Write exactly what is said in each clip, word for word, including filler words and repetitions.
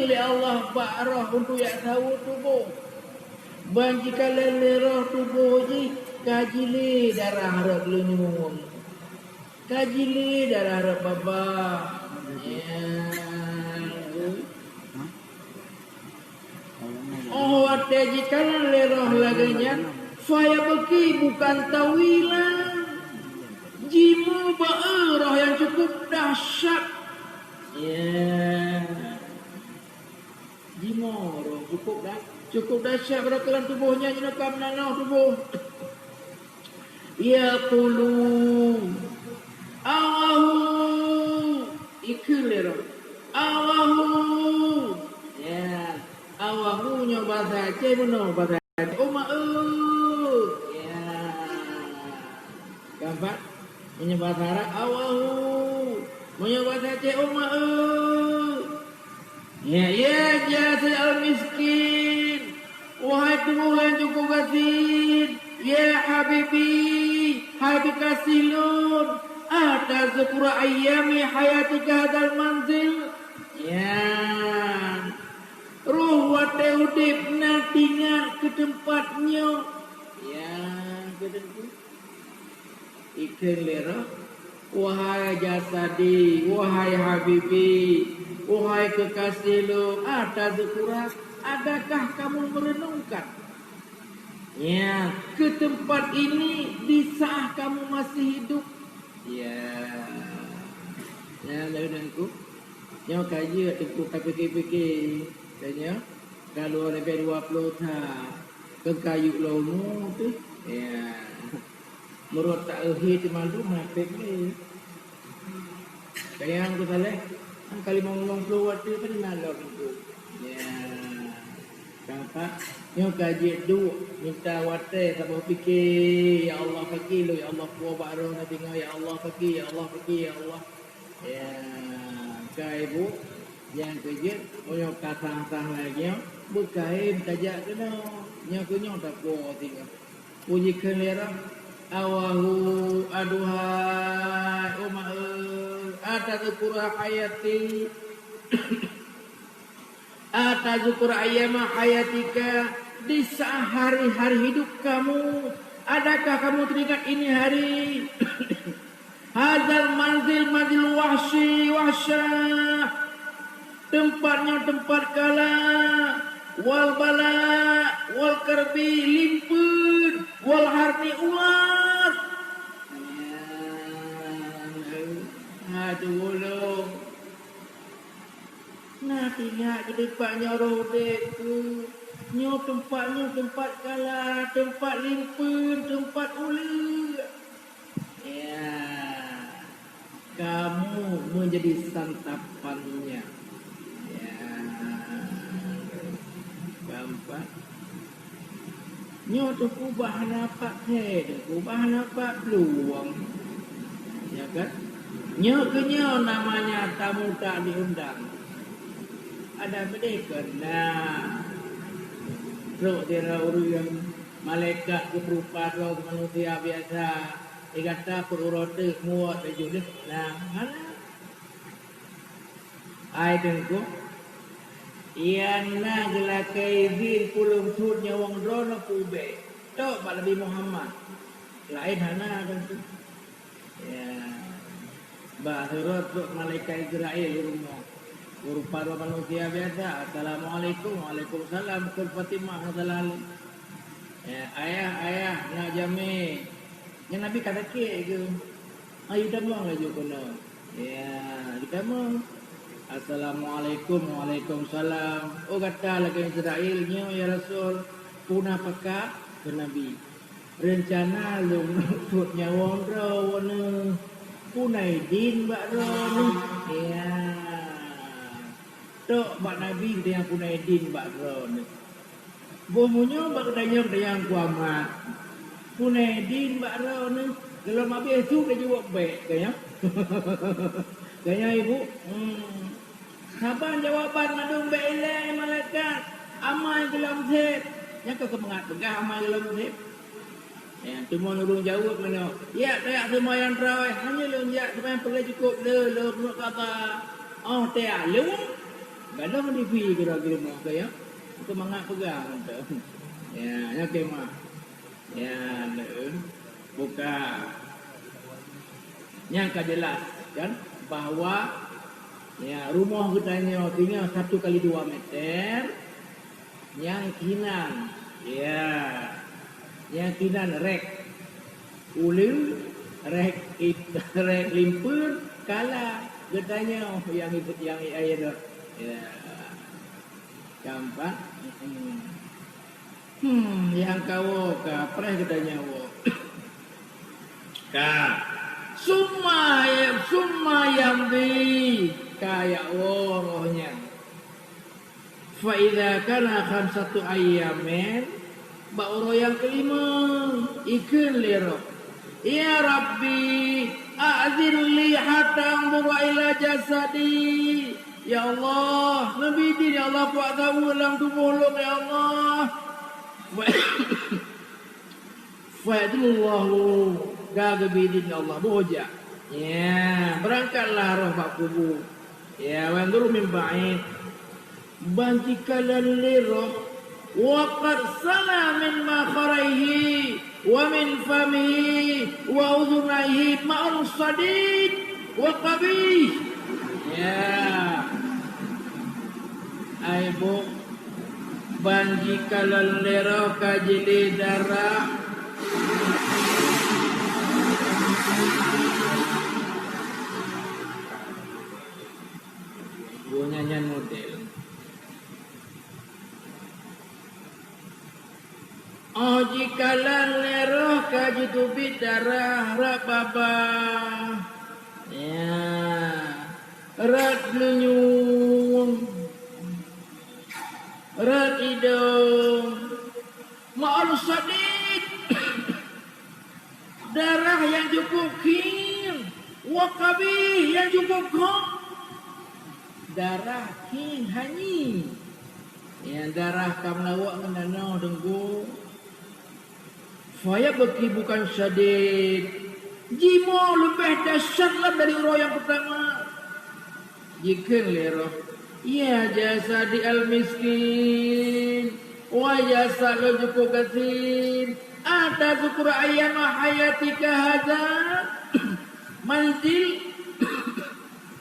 lé Allah bak roh untuk jak sawôt tuboh. Ban jikalon lé roh tuboh jih ka jilé darah rot geulinyueng. Ka jilé darah rot babah. Ya. Óh watée jikalon lé roh lagée nyan, fayabki bukan tawila. Jimoe bak roh nyang cukup dahsyat. Ya. Jimoe roh cukup dah, cukup dahsyat bak roh kalon tuboh nyan, jinoe ka meunanoh tuboh. Yaqulu, "Awahu!" Ikheun lé roh. "Awahu!" Ya, "awahu" nyoe bahasa Aceh, meunoe bahasa Aceh. "Oma eu!" Ya. Keempat, meunyoe bahasa Arab, "Awahu!" Meunyoe bahasa Aceh, "Oma eu!" Ya, ya jasad al-miskin, wahai tuboh nyang cukup gasien, ya habibi, hai keukaséh lôn, atazkuru ayyami hayatika hadzal manzil. Ya, roh watée udeb na teuingat keu teumpat nyoe. Ya, keu teumpat. Ikheun lé roh, "Wahai jasadi, wahai habibi, wahai keukaséh lôn, atazkuru, adakah kamu merenungkan, ya, ke tempat ini di saat kamu masih hidup?" Ya. Ya, lalu nangku. Nyoe ka jeuet teungku ka pike-pike. Tanyoe ka lheueh leubeh dua ploh that. Keu kayue lom teuh. Ya. Meurot ta euhe teuma dum hapék lé. Sayang ku Saleh, angka limong ploh watèe kan na lom tu. Ya. Nampak? Nyoe ka jeuet duek minta watèe saboh pike, "Ya Allah, pike lôn, ya Allah, puwoe bak droeneuh teungoh, ya Allah, pike, ya Allah, pike, ya Allah." Ya, ka ibu, nyang keujeuet, meunyoe ka sang-sang lagèe nyoe, beukaém tajak keunoe. Nyoe keuh nyoe tapuwoe teungoh. Puji kheun lé roh, "Awahu, aduhai, oma eu, atazkuru hayati, atazkuru ayyama hayatika, di saat hari-hari hidup kamu, adakah kamu teringat ini hari?" Hadzal manzil manzil wahsyi wahsyah. Teumpat nyoe teumpat kala, wal bala, wal karbi, limpeuen, wal harni, ulat. Aduh, ulôn. Na teuingat keu teumpat nyoe roh udeb keuh. Nyoe teumpat nyoe teumpat kala, teumpat limpeuen, teumpat ulat. Ya, kamu menjadi santapannya. Ya, keempat. Nyoe teuh kubah na pat thèe, teuh kubah na pat plueng. Ya kan? Nyoe keuh nyoe namanya tamu tak diundang. Ada beda kena. Trok di ureueng. Malaikat geupeurupa droe keu manusia biasa, di gata peuet uroe teuk muwöt laju deuh na hana. Hai Teungku, nyang na geulakèe idhin pulang sut nyawöng droeneuh peubèe, tok bak Nabi Muhammad. Laén hana Teungku. Ya. Bah, surot trok malaikat Israel di rumoh. Geurupa droe manusia biasa. "Assalamualaikum." "Waalaikumsalam." Kheun Fatimah hana salah lé. Ya, "Ayah, ayah, na jamé." Nyan Nabi ka sakét keuh. Ayo tamong laju keunoe. Ya, ditamong. "Assalamualaikum." "Waalaikumsalam." "Oh, gata lagèe Israel nyoe, ya Rasul." "Peue na pakat?" kheun Nabi. "Reuncana lôn peuet nyawöng droeneuh, peue na idhin bak droeneuh." Ya. Tok bak Nabi geutanyoe peue na idhin bak droeneuh. Boh meunyoe bak geutanyoe, geutanyoe kuamat, peue na idhin bak droeneuh, gohlom abéh su ka jaweueb bèk, ka nyoe. Ka nyoe, Ibu? Hmm. Saban jawaban mandum bèk ilèe malaikat, amai gohlom sép. Nyan keuh seumangat peugah amai gohlom sép. Ya, teuma ureueng jaweueb meunoe, "Jak tajak seumayang tarawih." "Hana lôn jak, seumayang peureulèe cukôp lé, lôn peurunoe kaba." "Oh, tajak lôn." Kadang di pi kira-kira mau kaya, itu mangat pegang tu. Ya, nyan khemah. Ya, le, buka. Nyang ka jelas kan bahwa, ya, rumoh geutanyoe tinggai satu kali dua meter, nyang kinan, ya, nyang kinan rek uleue, rek it-, rek limpeue, kala geutanyoe nyang i-, nyang i-, air, ya. Keempat, mm-mm. Hmm, nyang kawoe ka, preh geutanyoe woe. Ka. Summa ya-, summa yamdi, ka jak woe roh nyan. Fa idza kana khamsatu ayyamin, bak uroe nyang keulima, ikheun lé roh, "Ya Rabbi, a'zin li hatta anzura ila jasadi." Ya Allah, neubi idhin, ya Allah, kuat saweue lam tuboh lôn, ya Allah. Fa ya'dhinullahu, ka geubri idhin Allah, boh jak. Ya, beurangkatlah roh bak kubu. Ya, wa yanzuru min ba'id. Ban jikalon lé roh, wa qad sala min makharaihi, wa min famihi, wa udhunaihi ma'un sadid, wa qabih. Ya. Ai boh, ban jikalon lé roh ka jilé darah. Guna nyan model. Oh, jikalon lé roh ka jiteubiet darah rot babah. Ya. Rot geulinyueng, rot idong, ma'un sadid, darah nyang cukup khir, wa qabih, nyang cukup khok, darah khir hanyir. Nyang darah ka meulawok ngon nanoe teungku. Fa yabki bukan syadid. Jimoe leubeh dahsyat lom dari uroe nyang peutama. Jikheun lé roh, "Ya jasadi al-miskin, wahai jasad lôn cukup gasien, atazkuru ayyama hayatika hadza?" Manzil,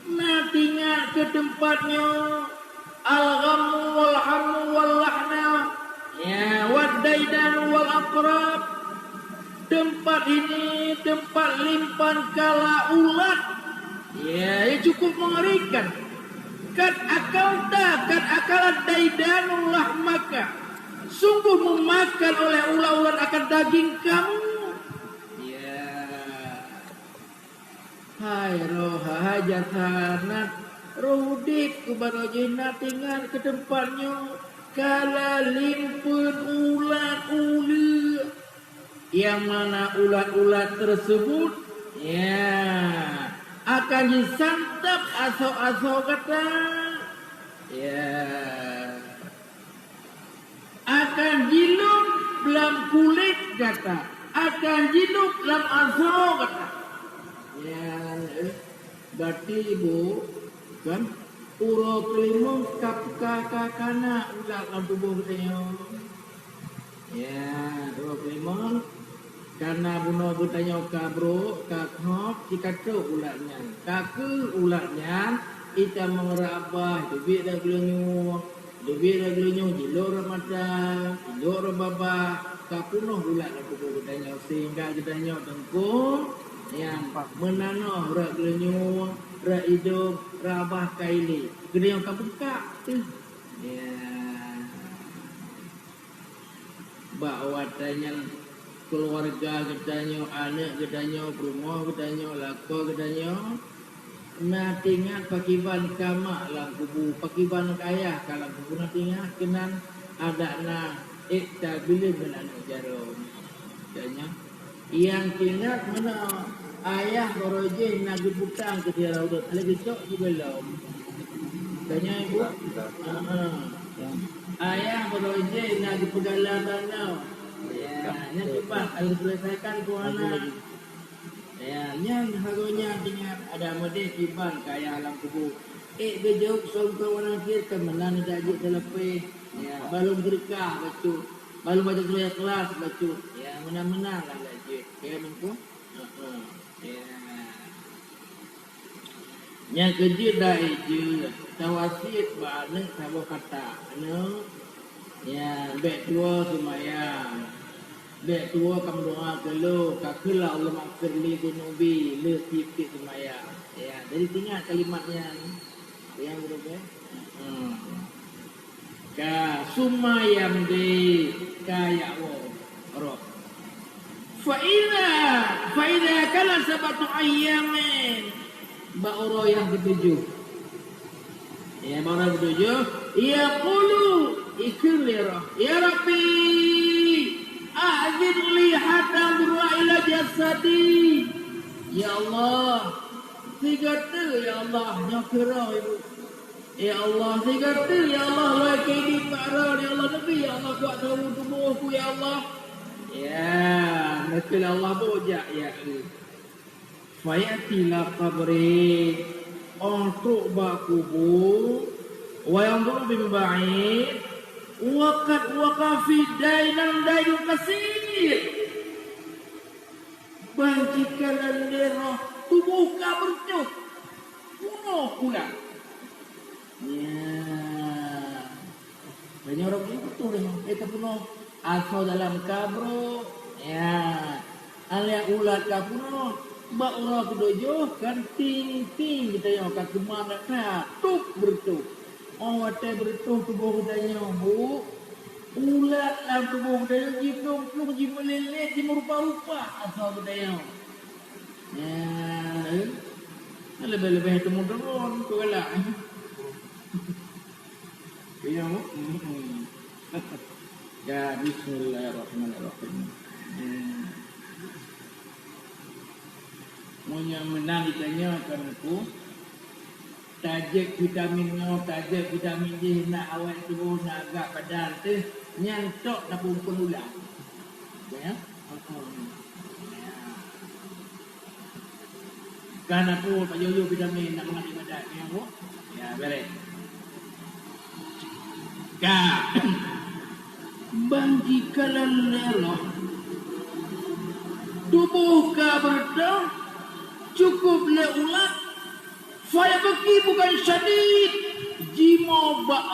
na teuingat keu teumpat nyoe, al-ghammu wal hammu wal lahna, ya, wad daidan wal aqrab. Teumpat ini teumpat limpan kala ulat, ya, yang cukup mengerikan. Kad akalta, kad akalat daidanul lahmaka. Sungguh memakan oleh ulat-ulat akan daging kamu. Ya. Hai roh, hai jasad, roh udép keu baroe jih na teuingat keu teumpat nyoe, ka lalimpeuen ulat uleue. Nyang mana ulat-ulat tersebut, ya, akan jisantap asoe-asoe gata. Ya. Akan jilôb lam kulét gata, akan jilôb lam asoe gata. Ya, eh, berarti, Bu, kan, uroe keulimong ka, ka, ka, ka na ulat lam tuboh geutanyoe. Ya, uroe keulimong. Kareuna bunoe geutanyoe ka brok, ka khok, sikatrok ulat nyan. Ka keuh ulat nyan, itamong rot babah, teubiet rot geulinyueng, teubiet rot geulinyueng, jilôb rot mata, jilôb rot babah, ka peunoh ulat lam tuboh geutanyoe, sehingga geutanyoe teungku nyang meunanoh rot geulinyueng, rot idong, rot babah ka ilé. Geutanyoe ka beukak teuh. Ya. Bak watèe nyan keuluwarga geutanyoe, aneuk geutanyoe, peurumoh geutanyoe, lakoe geutanyoe, na teuingat pakriban ka mak lam kubu, pakriban ka ayah ka lam kubu, na teuingat keunan adak na ék tabileuen ngon aneuk jaroe. Geutanyoe Nyang teuingat meunoe, ayah baroe jih na geupeutang keu tiara udép, lagèe cok sigohlom. Tanya ibu? Heeh. Ayah baroe jih na geupeugala tanoh. Ya, nyan kiban, ka geuseuleusakan keu aneuk. Ya, nyan harôh nyan teuingat, adak meudeh kiban keu ayah lam kubu. Ék geujok songkong wana akhir ka meunan dak jeuet teulapéh. Ya, balum seudeukah bacut. Balum baca surah Ikhlas bacut. Ya, meunan-meunan lah dak jeuet. Kaya meuko. Heeh. Ya. Nyang keujeuet dak jeuet tawasiet bak aneuk saboh kata. Aneuk, ya, bék tuwoe seumayang. Bék tuwoe ka meudoa keu lôn, ka kheun lôn, "Allahummaghfirli dzunubi," lheueh tiep-tiep seumayang. Ya, jadi teuingat kalimat nyan. Nyang beureuguh. Hmm. Ka summa yamdi, ka jak woe roh. Fa idza, fa idza kana sab'atu ayyamin, bak uroe nyang keutujoh. Ya, bak uroe keutujoh, yaqulu, ikheun lé roh, "Ya Rabbi, a'dhin li hatta anzura ila jasadi." Ya Allah, sigoe teuk, ya Allah, nyoe keu roh Ibu. Ya Allah, sigoe teuk, ya Allah, lôn keuidup bak droe, ya Allah, neubri, ya Allah, kuat sawu tuboh ku, ya Allah. Ya, neukheun lé Allah, boh jak, ya, eh. Fayati ila qabri, 'oh trok bak kubu, wa yanzuru min ba'id, wa qad waqa fi dainan dainun kasir. Ban jikalon lé roh tuboh ka beureutoh, punoh ulat. Ya. Tanyoe roh beutôi, eh, teupunoh asoe dalam kabro. Ya. Aneuk ulat ka punoh. Bak uroe keutujoh kan ting-ting geutanyoe ka keumah that-that, tôp beureutoh. Oh, watèe beureutoh tuboh geutanyoe, Bu. Ulat lam tuboh geutanyoe jiplueng-plueng, jimeulét-lét, jimeurupa-rupa asoe geutanyoe. Ya, eh. Leubeh-leubeh teumon-teumon, keu galak. Iya, Bu. Hmm. Ya, bismillahirrahmanirrahim. Hmm. Meunyoe meunan geutanyoe keu Teungku, tajak vitamin nyoe, tajak vitamin jih, nak awet tuboh, nak gak badan teuh, nyan tok tapeuphon ulang. Ya? Heeh. Ya. Kan aku tak yoyo vitamin nak mangat ibadat ni, Bu. Ya, beres. Ka. Ban jikalon lé roh. Tuboh ka beureutoh, cukôp lé ulat, fayabki bukan syadid, jimoe bak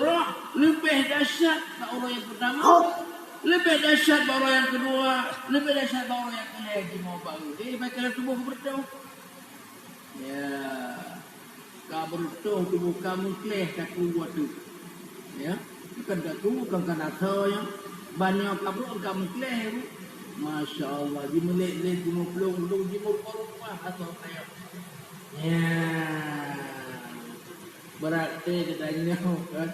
roh leubeh dahsyat bak uroe nyang peurtama, leubeh dahsyat bak uroe nyang keudua, leubeh dahsyat bak uroe nyang keulhèe jimoe bak. Eh, bak kala tuboh beureutoh. Ya. Ka beureutoh tuboh ka meukleh kaku watèe. Ya. Bukan kaku, bukan kanato ya. Ban nyoe ka brok ka meukleh, Bu. Masya Allah, jimeulét-lét, jimeuplueng-plueng, jimeurupa-rupa asoe kaya. Ya. Berarti geutanyoe kan,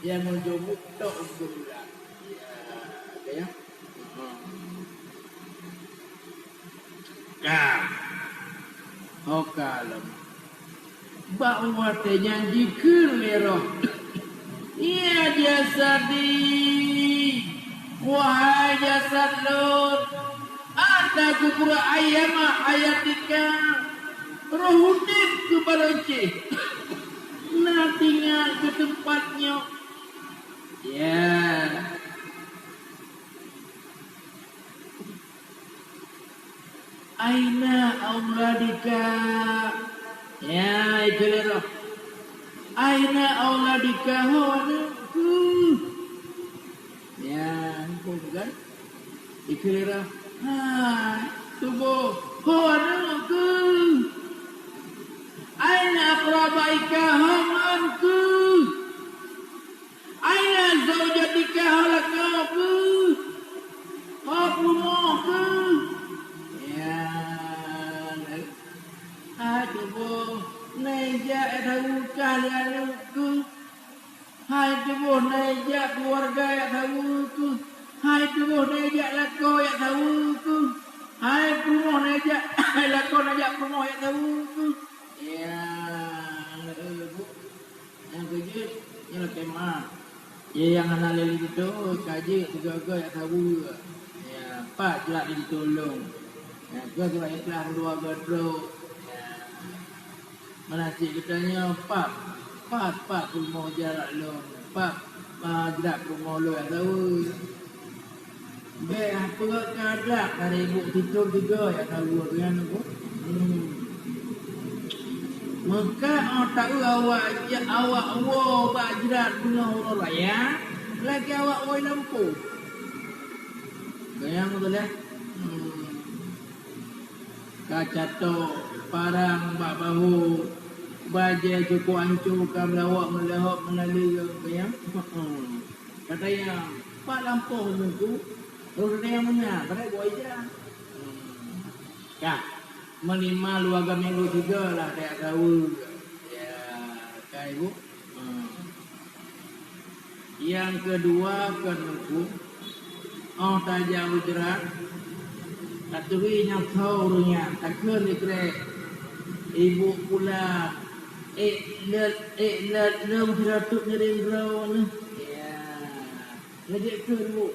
nyang meujeuet tok beureulat. Ya, ya. Ka. Ho ka lom. Bak watèe nyan jikheun lé roh, "Ya jasadi, wahai jasad lôn, ata kubura ayyama hayatika, roh udép keu barô céh na tinggai keu teumpat nyoe." Ya. Aina auladika? Ya, ikheun lé roh. Aina auladika, ho aneuk keuh? Ya, muphom kan? Ikheun lé roh. Hai, tuboh, ho aneuk keuh? Aina aqrabaika, ho ngon keuh? Aina zaujatika, ho lakoe keuh? Ho peurumoh keuh? Ya, hai tuboh, na ijak saweue kah lé aneuk keuh? Hai tuboh, na ijak keuluwarga jak saweue keuh? Hai tuboh, na ijak lakoe jak saweue keuh? Hai peurumoh, na ijak, hai lakoe, na ijak peurumoh jak saweue keuh? Ya, eh, Bu. Nyang keujeuet, nyoe lakèe mat. Ye nyang hana lé linto, ka jeuet sigoe-goe jak saweue. Ya, pat jak linto lôn. Ya, keu surah Ikhlas dua goe trok. Ya. Meunan cit geutanyoe, pat, pat, pat peurumoh jarak lôn, pat, ah, jrat peurumoh lôn nyang saweue. Bèk peugah keuadab dari ibu sithôn tiga nyang saweue nyan, Bu. Hmm. Meuka 'oh taeu awak ja-, awak woe bak jrat bunoe uroe raya, lagèe awak woe lampôh. Kayang beutôi, eh? Hmm. Ka catok parang bak bahu, bajèe cukôp hanco, ka meulawak meulahop meulalu, kayang. Heeh. Ka tanyong, "Pat lampôh Teungku?" Roh tanyong meunan, padahai buet ija. Hmm. Ka, meunimang luwaga minggu tiga lah, tajak saweue. Ya, ka, Ibu. Hmm. Nyang keudua kheun Teungku, 'oh tajak u jrat, taturi nyoe soe ureueng nyan, takheun dikeue, "Ibu Pulan, ék lôn, ék lôn lôn sidroe teuk ngirim droeneuh." Ya. Lagèe kheun, Bu.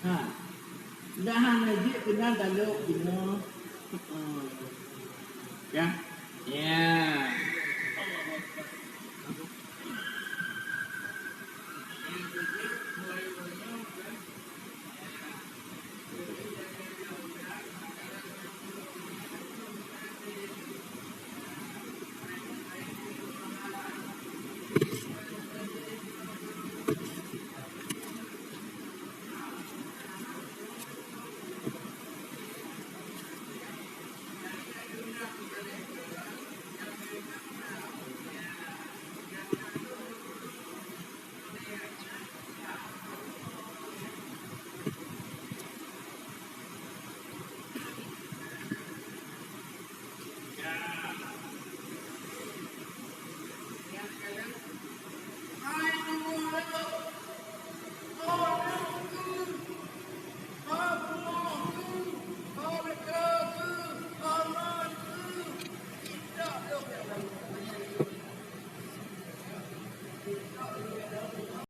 Ha. Dah hana jeuet keunan talop keunoe. Heeh. Ya. Ya.